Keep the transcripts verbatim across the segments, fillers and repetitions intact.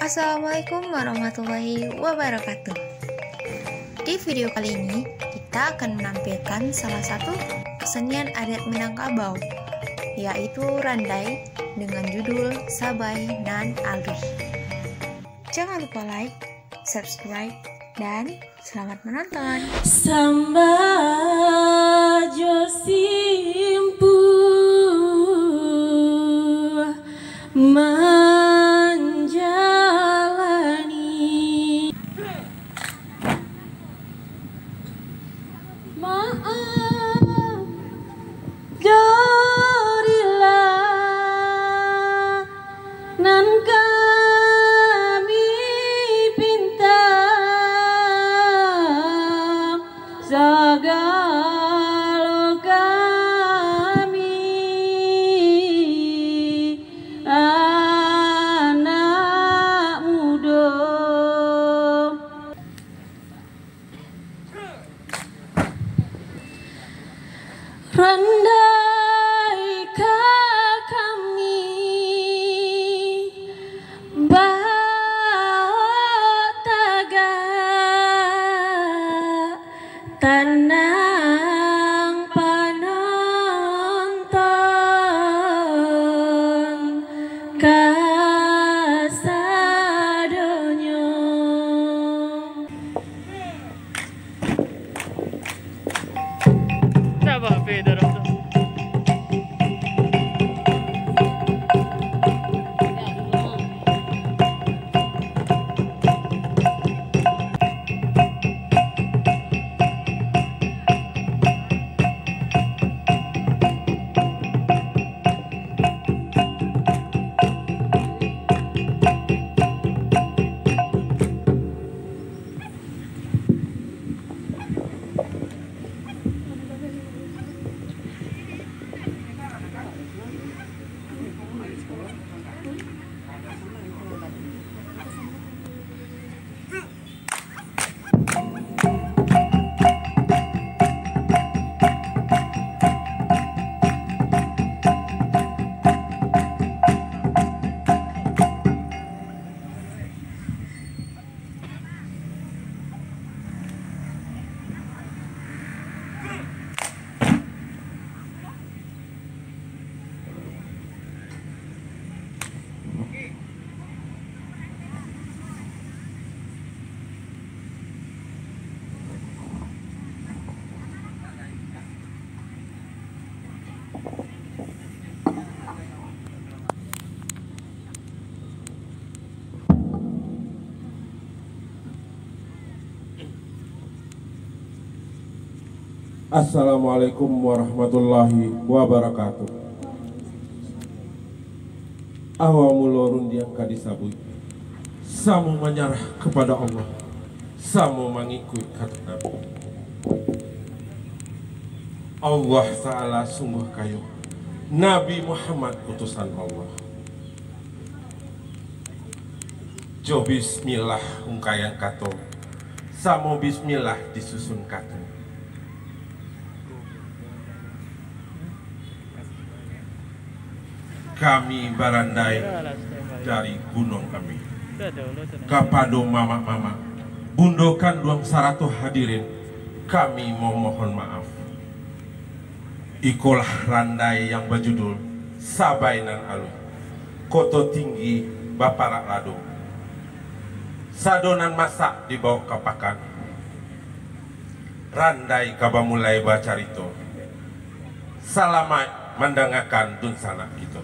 Assalamualaikum warahmatullahi wabarakatuh. Di video kali ini, kita akan menampilkan salah satu kesenian adat Minangkabau, yaitu randai dengan judul Sabai Nan Aluih. Jangan lupa like, subscribe, dan selamat menonton. Sambah jo simpuh manjalani. Maaf jo rila nan kami pinta, sagalo kami anak mudo. Randai ka kami, baok tagak, tanang panonton kasadonyo. Assalamualaikum warahmatullahi wabarakatuh. Awal mulo rundiang ka disabuik, samo manyarah kapado Allah, samo mangikuik kato Nabi. Allah Ta'ala sungguah kayo, Nabi Muhammad utusan Allah. Jo bismillah ungkaian kato, samo bismillah disusun kato. Kami barandai dari Gunuang Ameh. Kapado mamak-mamak, bundo kanduang sarato hadirin, kami mamohon maaf. Ikolah randai yang bajudul Sabai Nan Aluih, Koto Tinggi Baparak Lado. Sado nan masak dibaok ka pakan. Randai ka bamulai bacarito. Salamaik mandangakan dunsanak kito.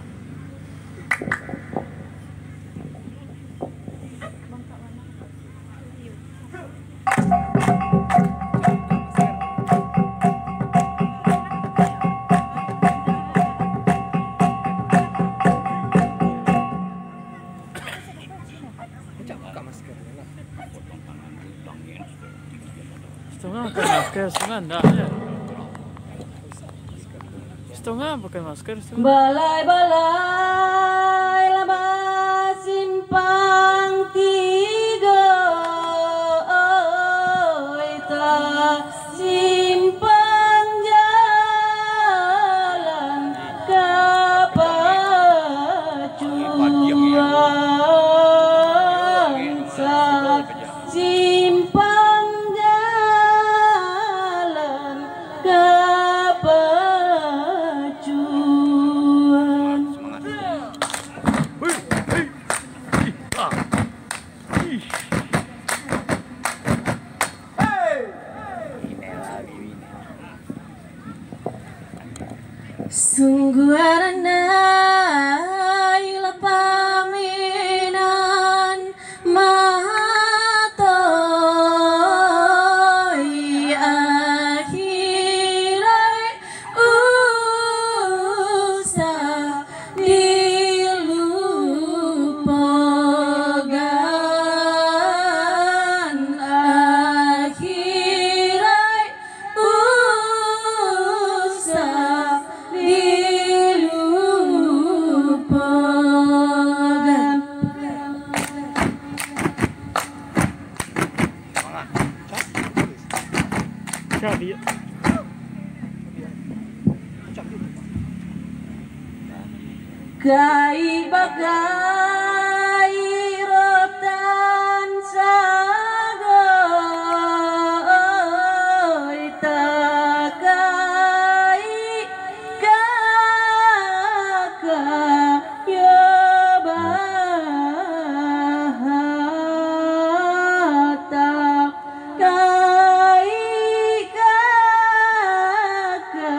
Setengah pakai masker, setengah ndak, ya. Setengah pakai masker, setengah. Balai-balai lah basimpang tigo, oi, tasimpang jalan ka pacuan. Kai bagai rotan sagoi takai kaka yo bahatang. Kai kaka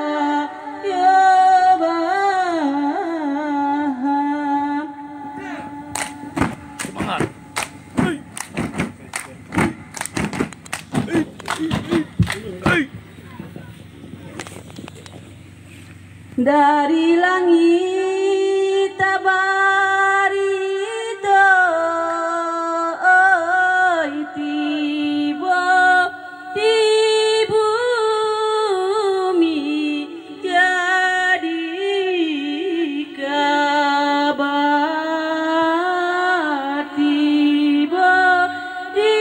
yo bahatang. Semangat. Dari langik tabarito, oi, tibo di bumi jadi kaba, tibo di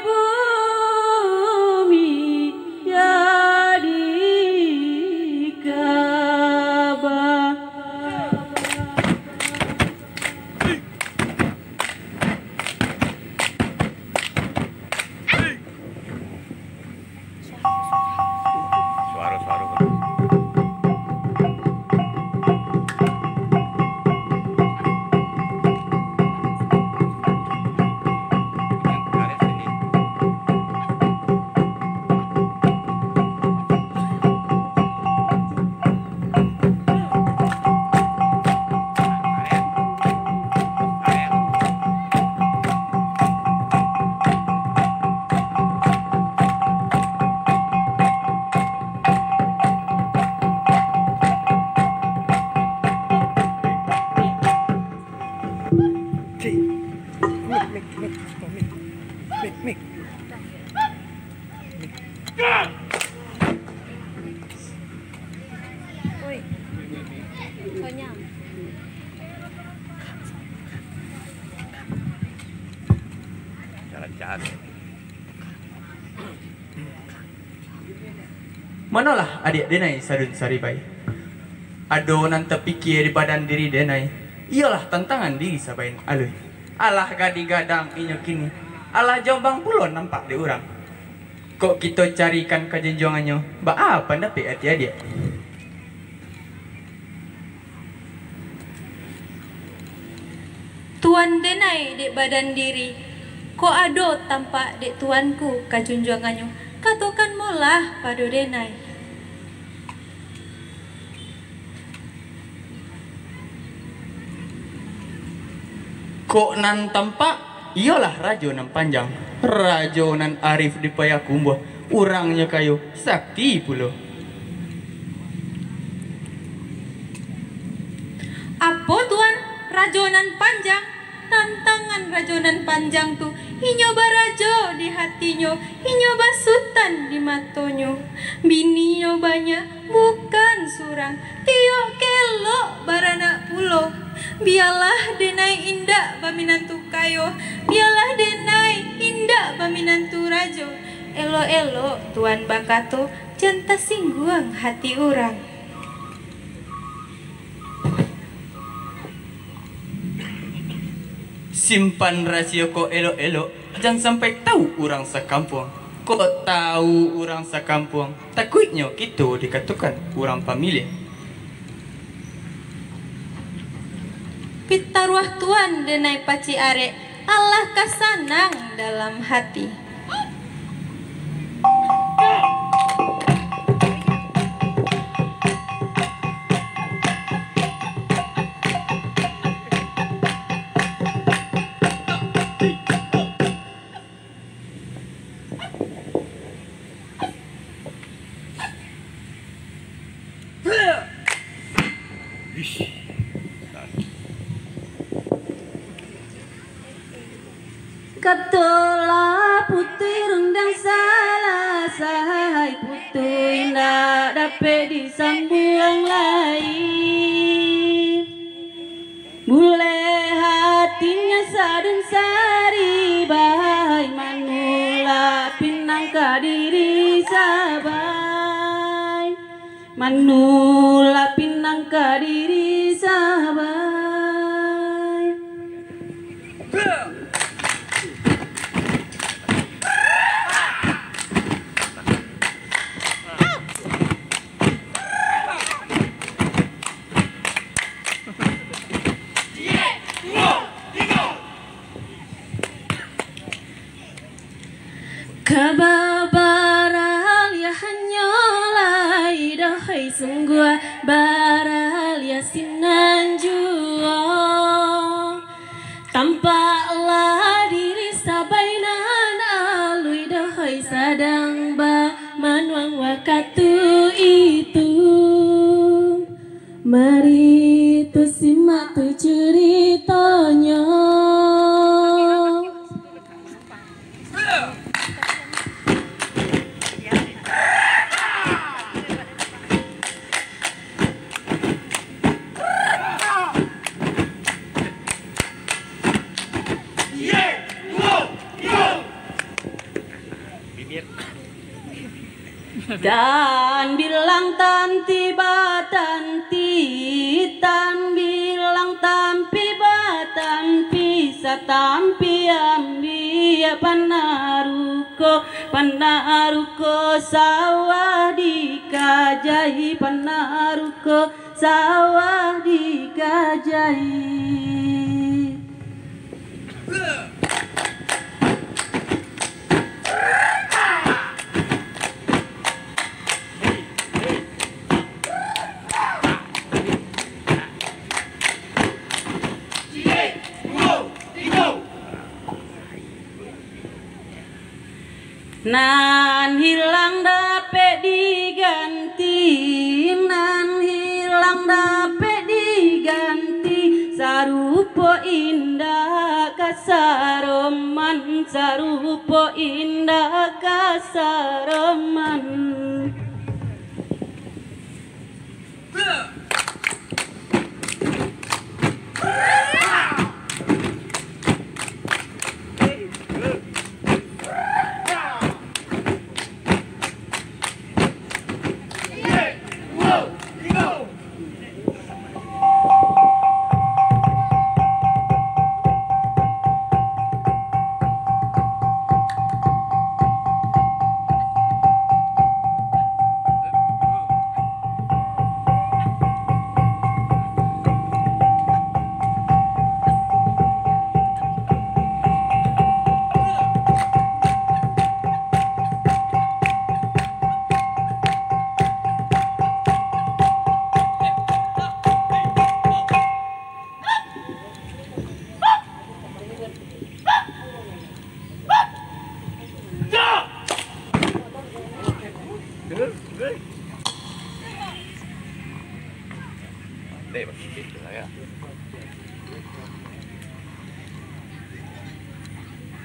bumi jadi kaba. Suaro-suaro. Cik. Mik, mik, mik, mik. Mik, mik. Oi. Konyang. Jalan jahat. Manolah adiak denai sadun saribai. Ado nan tapikia di badan diri denai, iyolah tantangan diri sabain alui. Alah gadih-gadang inyo kini, alah jombang pulo nampak dek urang. Kok kito carikan kajunjuangannyo, baa pandapek ati adiak? Tuan denai dek badan diri, kok ado tampak dek tuanku kajunjuangannyo, katokan molah pado denai. Kok nan tampak, iyolah Rajo Nan Panjang, Rajo nan arif di Payakumbuah, urangnyo kayo, sakti pulo. Apo, Tuan, Rajo Nan Panjang? Tantangan Rajo Nan Panjang tu, inyo barajo di hatinyo, inyo basutan di matonyo. Bininyo banyak, bukan surang, tiok kelok baranak pulo. Bialah denai indak baminantu kayo, bialah denai indak baminantu rajo. Elok-elok Tuan bakato, jan tasingguang hati urang. Simpan rasio ko elok-elok, jan sampai tahu urang sakampuang. Kok tahu urang sakampuang, takuiknyo kito dikatokan urang pamiliah. Pitaruah Tuan denai pacik arek, alah ka sanang dalam hati. Katolah putuih rundang salasai, putuih indak dapek disambuang lai. Bulek hatinyo sadun saribai, manulak pinang Pinang ka diri sabai, manulak pinang ka diri sabai. Kaba baraliah hanyo lai dohoi, sungguah baraliah sinan juo. Tampaklah diri sabai nan aluih dohoi, sadang bamanuang wakatu itu. Mari tu simak tu curitonyo. Bibir. Tan bilang tanti batanti, tan bilang tampi batampi, satampi ambiak panaruko, panaruko sawah dikajai, panaruko sawah dikajai. Nan hilang dapek diganti, nan hilang dapek diganti, sarupo indak kasaroman, sarupo indak kasaroman.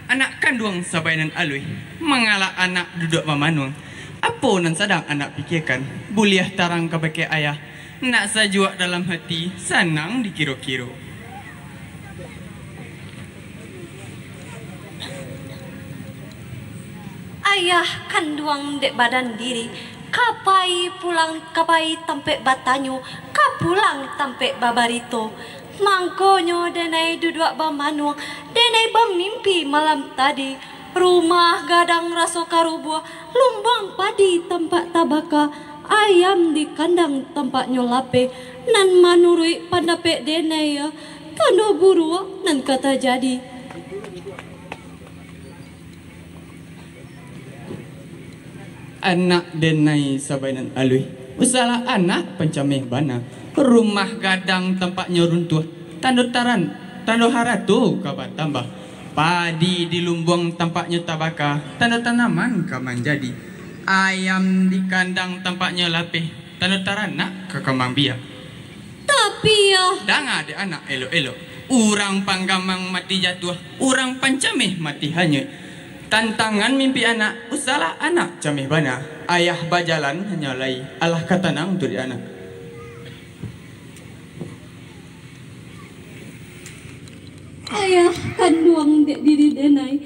Anak kanduang sabai nan aluih, mangalak anak duduak bamanuang. Apo nan sadang anak pikiakan, buliah tarang kabake ayah, nak sajuak dalam hati, sanang dikiro-kiro. Ayah kanduang dek badan diri, ka pai pulang, ka pai tampek batanyo, ka pulang tampek babarito. Mangkonyo denai duduak bamanuang, denai bamimpi malam tadi. Rumah gadang raso ka rubuah, lumbuang padi tampak tabaka, ayam di kandang tampaknyo lapeh. Nan manuruik pandapek denai, tando buruak nan ka tajadi. Anak denai sabai nan aluih, usahlah anak pancameh bana. Rumah gadang tampaknyo runtuah, tando taran-, tando harato ka batambah. Padi di lumbuang tampaknyo tabaka, tando tanaman ka manjadi. Ayam di kandang tampaknyo lapeh, tando taranak ka kamang biak. Tapi, ah. Danga dek anak elok-elok. Urang panggamang mati jatuah, urang pancameh mati hanyuik. Tantangan mimpi anak, usahlah anak cameh bana. Ayah bajalan hanyo lai, alah ka tanang tu dek anak. Ayah kanduang dek diri denai,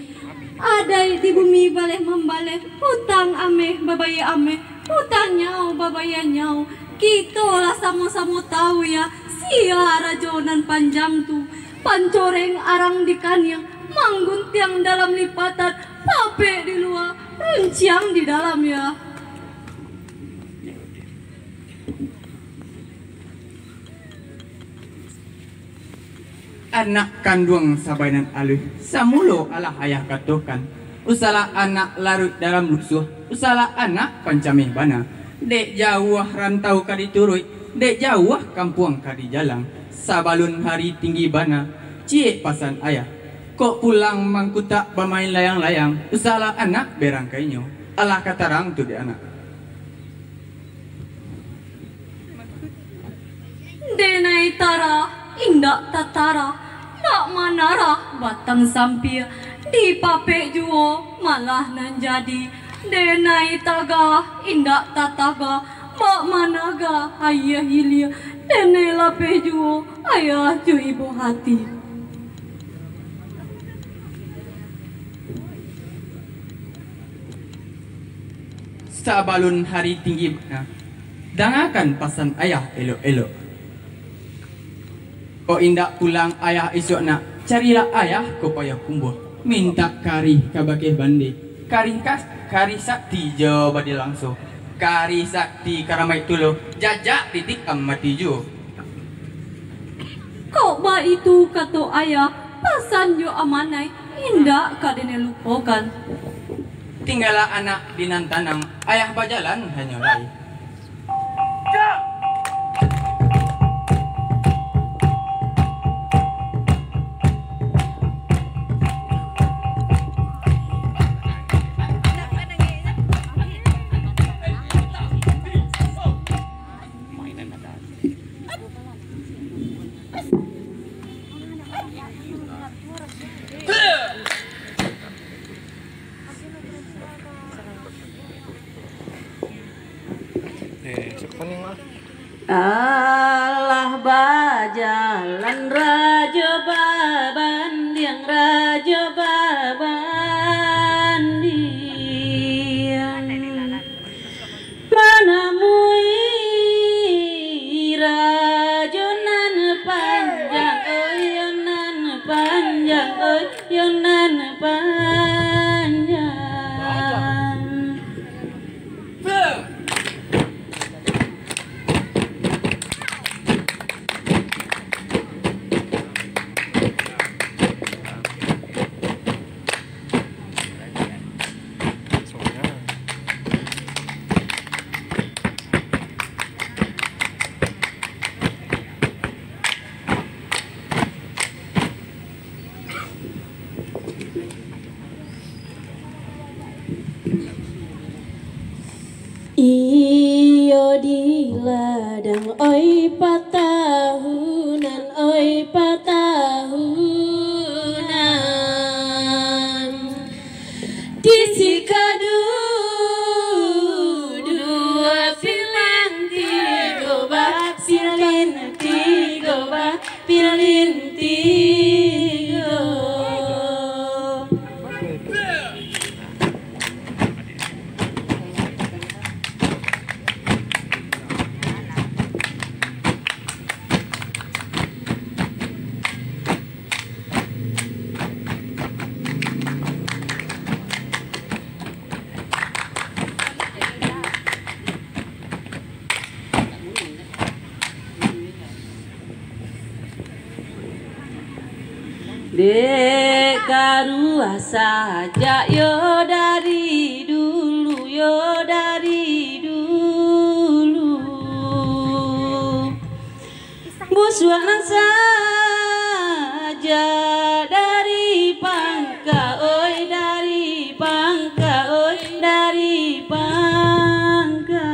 adai Di bumi baleh mambaleh, utang ameh babayia ameh, utang nyao babayia nyao. Kito lah samo-samo tahu ya, sia rajo nan panjang tu. Pancoreng arang di kaniang, mangguntiang dalam lipatan, papek di lua, runciang di dalam ya. Anak kanduang sabanan aluih, samulo alah ayah katokan, usahlah anak laruik dalam lusuah, usahlah anak pancameh bana. Dek jauah rantau ka dituruik, dek jauah kampuang ka dijalang. Sabalun hari tinggi bana, ciek pasan ayah. Kok pulang mangkutak bamain layang-layang, usahlah anak berangkainyo, alah ka tarang tu dek anak. Denai tarah, indak tatarah, bak manarah batang sampia, dipapek juo malah nan jadi. Denai tagah, indak tatagah, bak managah ayah hilia, denai lapeh juo ayah jo ibo hati. Sabalun hari tinggi bana, dangakan pasan ayah elok-elok. Kok indak pulang ayah isuak nak, carilah ayah ka Payakumbuah, mintak karih ka bakeh bande, karih kas-, karih sakti jo bade langso, karih sakti karamaik tulo, jajak ditikam mati juo. Kok baitu kato ayah, pasan jo amanai indak ka denai lupokan. Tinggalah anak di nan tanang, ayah bajalan hanyo lai. Eh, siapa nih, Mas? Alah bajalan rajo babandiang, rajo babandiang. Manamui rajo nan panjang, oi, yo nan panjang, oi, yo nan panjang. Iyo di ladang, oi patahunan, oi patahunan. Di sikadu dua, silin tigo ba, silin tigo ba, pilin tigo. Dek karuah sajak yo dari dulu, yo dari dulu. Busuak nan sajak dari pangka, oi, dari pangka, oi, dari pangka.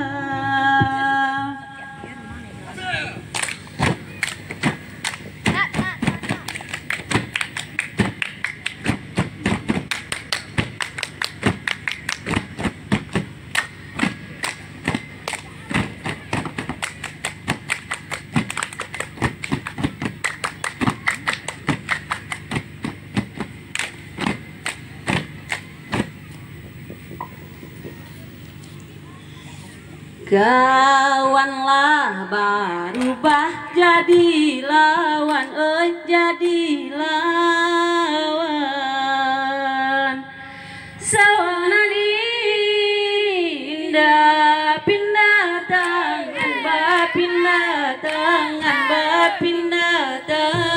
Kawan lah barubah jadi lawan, oi, jadi lawan. Sawana ni indak pindah tangan, bapindah tangan, bapindah tangan.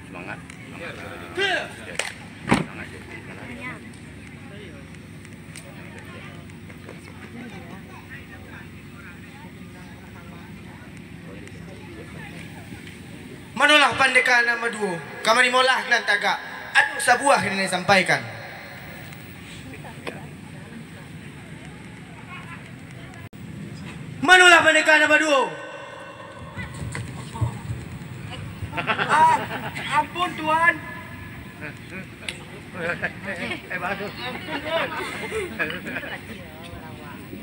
Semangat. Manolah pandeka nan baduo, kamari molah nan tagak, ado sabuah nan disampaikan. Manolah pandeka nan baduo? Ah, ampun, Tuan.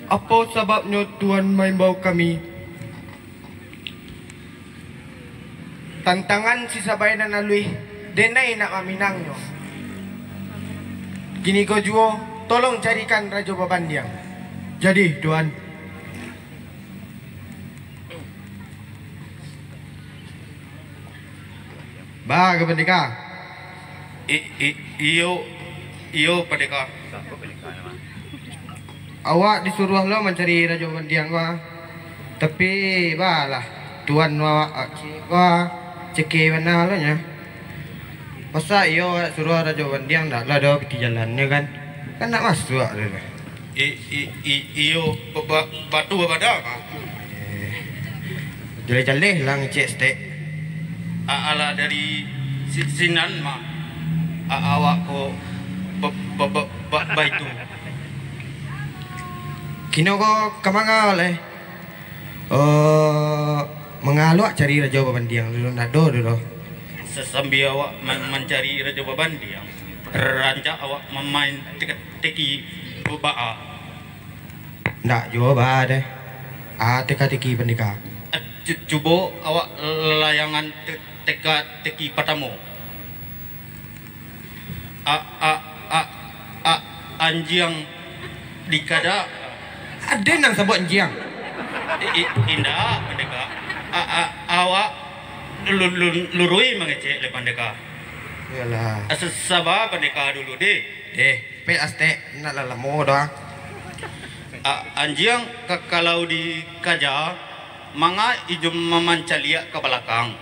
Apo sababnyo Tuan maimbau kami? Tantangan si Sabae nan aluih, denai nak maminangnyo. Kiniko juo, tolong carikan Rajo Babandiang. Jadi, Tuan. Ba ka Pandeka? I-, i-, iyo, iyo, Pandeka. Awak disuruah lo mancari Rajo Babandiang ko, ah. Tapi, balah, Tuan awak, ah, cik ko, ah, ceke bana lo nyo. Masa iyo awak suruah Rajo Babandiang, ndak lah do piti jalannyo kan? Kan ndak masuak tu. I-, i-, i-, iyo, ba-, ba-, batua bana, Pak. Eh, jaleh-jaleh lah ngecek stek. A-, alah dari si-, sinan mah. A-, awak ko ba-, ba-, ba-, ba-, baitu. Kino ko ka manga lai? Oh, manga lo awak cari Rajo Babandiang tu, ndak ado tu doh. Sa-, sambia awak man-, mancari Rajo Babandiang, rancak awak mamain teka-teki baa? Ndak juo baa doh. Ah, teka-teki Pandeka. Eh, cu-, cubo awak layangan te-, teka-teki patamo. A, a, a, a, anjiang dikada. Ado nan sabuik anjiang? I, i, indak, Pandeka. A, a, awak lu-, lu-, luruih mangecek lai, Pandeka. Iyolah. Sa-, saba Pandeka dulu, deh. Eh, pek astek, nak lah lamo doh, ah. A, anjiang ka-, kalau dikaja, manga inyo ma-, mancaliak ka balakang?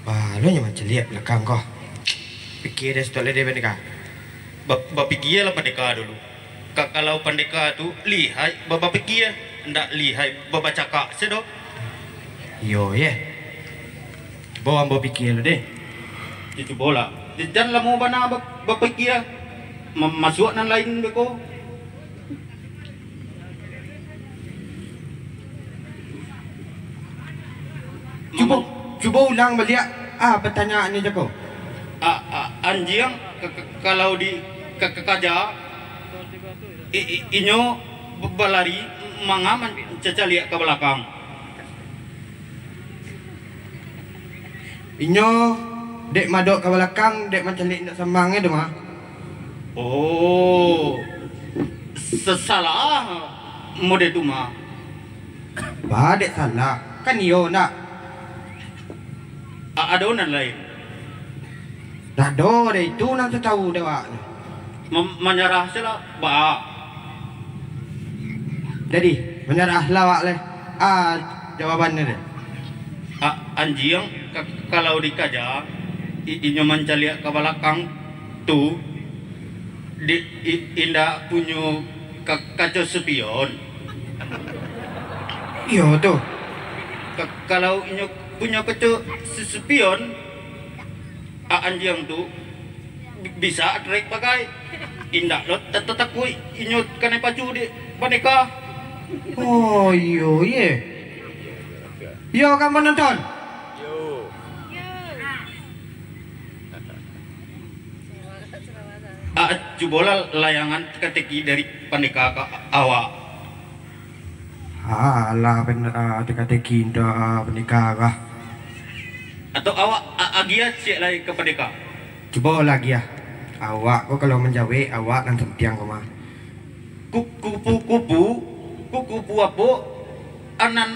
Baa lo nyo mancaliak balakang ko. Pikia dek situ lai dek Pandeka. Ba-, bapikialah Pandeka dulu. Ka-, kalau Pandeka tu lihai ba-, bapikia, ndak lihai ba-, bacakak se doh. Iyo, yeh. Cubo ambo pikia lu deh. Yo, cubolah. Jan lamo bana ba-, bapikia. Ma-, masuak nan lain beko. Cubo, cubo ulang baliak, ah, patanyaan nyo ko. A, a, anjiang ka-, ka-, kalau di ka-, ka-, kaja, i-, i-, inyo ba-, balari, manga mancaliak ka balakang? Inyo dek madok ka balakang, dek mancaliak indak samang tu mah. Oh, sa-, salah mode tu mah. Baa dek salah, kan iyo ndak? A-, ado nan lain. Dah do deh, itu nan tatau dek awak tu. Mem-, manyarah se lah, ba. Jadi, manyarah lah awak leh. Ah, jawabannyo deh. A-, anjiang ka-, kalau dikaja, i-, inyo mancaliak ka balakang tu, di-, i-, indak punyo ka-, kaco spion. Iyo tu. Ka-, kalau inyo punyo kaco s-, spion, a-, anjiang tu bi-, bisa atrek bagai. Indak lo ta-, tatakuik inyo kanai pacu dek Pandeka. Oh, iyo, ye. Iyo, kan, panonton? A, cubolah layangan teka-teki dari Pandeka ka awak. Alah, pen-, ah, teka-teki indak, ah, Pandeka kah? Atau awak a-, agiah ciek lai ka Pandeka? Cubolah agiah. Awak ko kalau manjawek, awak nan santiang ko mah. Ku-, kupu-kupu, kupu-kupu apo, a, nan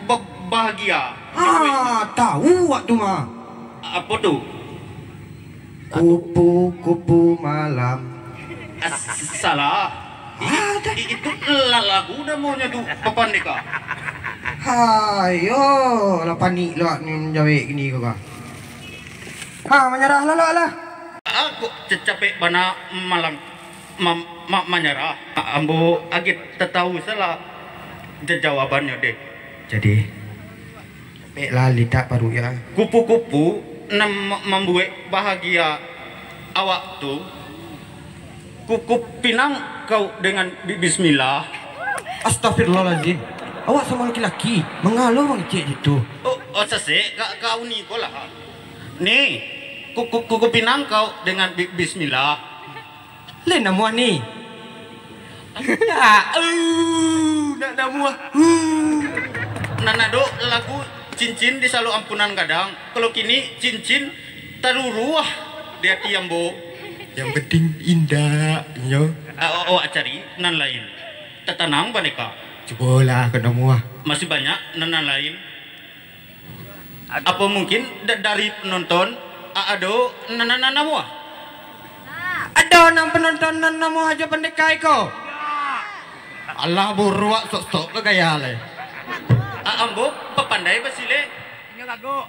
ba-, bahagia? Ah, tahu awak tu mah. Apo tu? Kupu-kupu malam. Ah, s-, salah. I-, i-, itu la-, lagu namonyo tu, Pandeka. Hayo, lah panik lo ni manjawek kini ko, bah. Ha, manyarah lah, lah, lah. Aku ca-, capek bana malang, ma-, ma-, manyarah. A-, ambo agiah tatau salah ja-, jawabannyo deh. Jadi, capek lah litak paruik ya. Kupu-kupu nan ma-, mambuek bahagia awak tu, ku-, kupinang kau dengan bi-, bismillah. Astagfirullahalazim. Awak samo laki-laki, mangalo mangecek gitu? Oh, oh, sasek, ka, kau ni ko lah. Ni, ku, ku, ku, kupinang kau dengan bi-, bismillah. Lai namuah ni. Ah, uh, nak namuah. Uh. Nan ado lagu cincin di salok ampunan gadang. Kalau kini cincin taruruah di ati ambo. Yang penting indak, nyo. Ah, awak cari nan lain. Tatanang, Pandeka. Cubolah ka namuah. Masih banyak nan, nan lain. Apo mungkin da-, dari penonton, a-, ado nan, nan, nan namuah? Ado nan penonton nan namuah jo Pandeka iko? Alah buruak, sok-sok lo gaya lai. A-, ambo papandai basilek. Inyo gagok.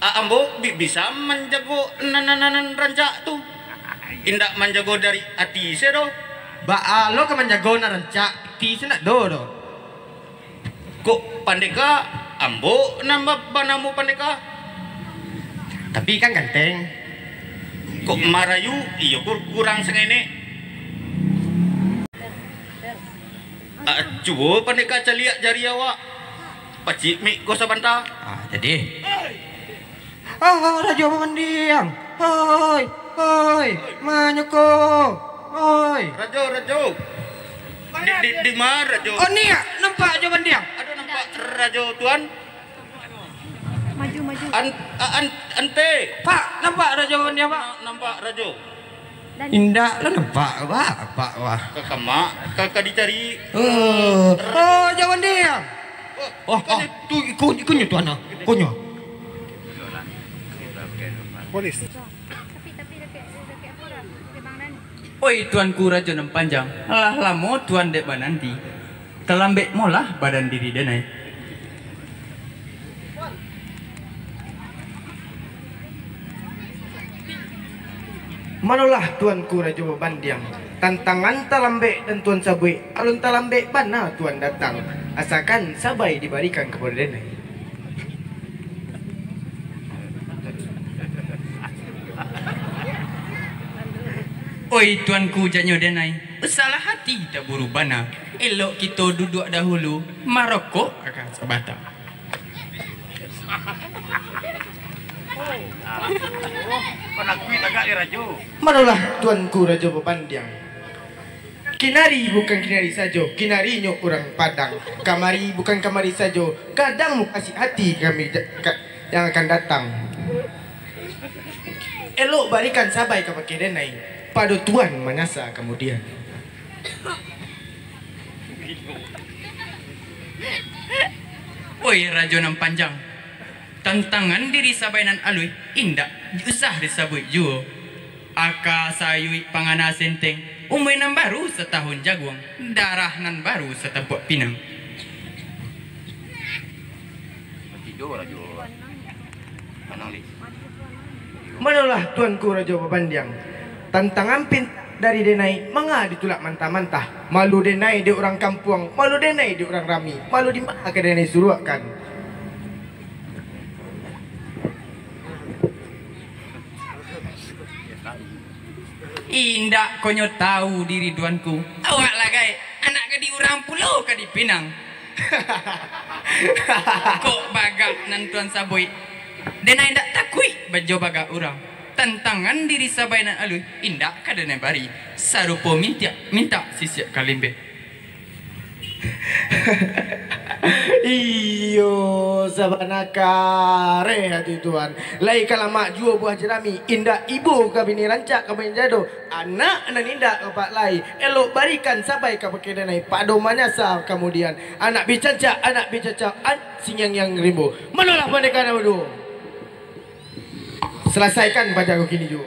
A-, ambo bi-, bisa manjago nan, nan, nan, nan rancak tu. Indak manjago dari ati se doh. Baa lo ka manjago nan rancak, ati se ndak do doh. Kok Pandeka, ambo nan ba-, banamo Pandeka. Tapi kan ganteng. Kok marayu, iyo kur-, kurang sangenek. Ah, cubo Pandeka caliak jari awak. Pacik mik ko sabanta. Ah, jadi. Ah, Rajo Babandiang. Hoi, hoi, manyo ko. Hoi. Rajo, Rajo. Di, di, di ma, Rajo? Oh, ni, nampak Rajo Bandiang? Ado nampak Rajo, Tuan? Maju, maju. An-, a-, an-, ante. Pak, nampak Rajo Bandiang, Pak? Na-, nampak, Rajo. Indak lah nampak, Pak. Pak, wah. Ka kamak, ka, ka dicari. Oh, oh, Rajo Bandiang. Oh, oh, oh. Tu, iko, ikonyo tu, anak. Ikonyo. Polis. Oi, Tuanku Rajo Nan Panjang, lah lamo Tuan dek bananti. Talambek molah badan diri denai. Manolah Tuanku Rajo Babandiang, tantangan talambek nan Tuan sabuik, alun talambek bana Tuan datang, asakan sabai dibarikan kapado denai. Oi, Tuanku Janyo Denai, basalah hati taburu bana. Elok kito duduak dahulu, marokok akan sabatang. Manolah Tuanku Rajo Babandiang. Kinari bukan kinari sajo, kinarinyo urang Padang. Kamari bukan kamari sajo, gadang mukasuik hati kami da-, ka-, yang akan datang. Elok barikan sabai ka bakeh denai, pado Tuan manyasa kamudian. Oi, Rajo Nan Panjang, Tantangan diri sabai nan aluih, indak usah disabuik juo. Aka sayuik pangana senteng, umua nan baru satahun jaguang, darah nan baru satampuak pinang. Manolah tuanku Rajo Babandiang, tantangan pintak dari denai manga ditulak mantah-mantah. Malu denai dek urang kampuang, malu denai dek urang rami, malu di ma ka denai suruakkan. Indak konyo tahu diri tuanku, awak lah gaek, anak gadih urang pulo ka dipinang. Kok bagak nan tuan sabuik, denai indak takuik bajo bagak urang. Tantangan diri sabai nan aluih, indak ka denai bari, sarupo mintak, mintak sisiak kalimbeh. Iyo, sabana kareh ati tuan. Lai ka lamak juo buah jerami, indak ibo ka bini rancak ka manjado. Anak nan indak ka apak lai, elok barikan sabai ka bakeh denai, pado manyasa kamudian. Anak bicancak, anak bicacau, an singiang-ngiang rimbo. Manolah pandeka nan baduo. Salasaikan paja ko kini juo.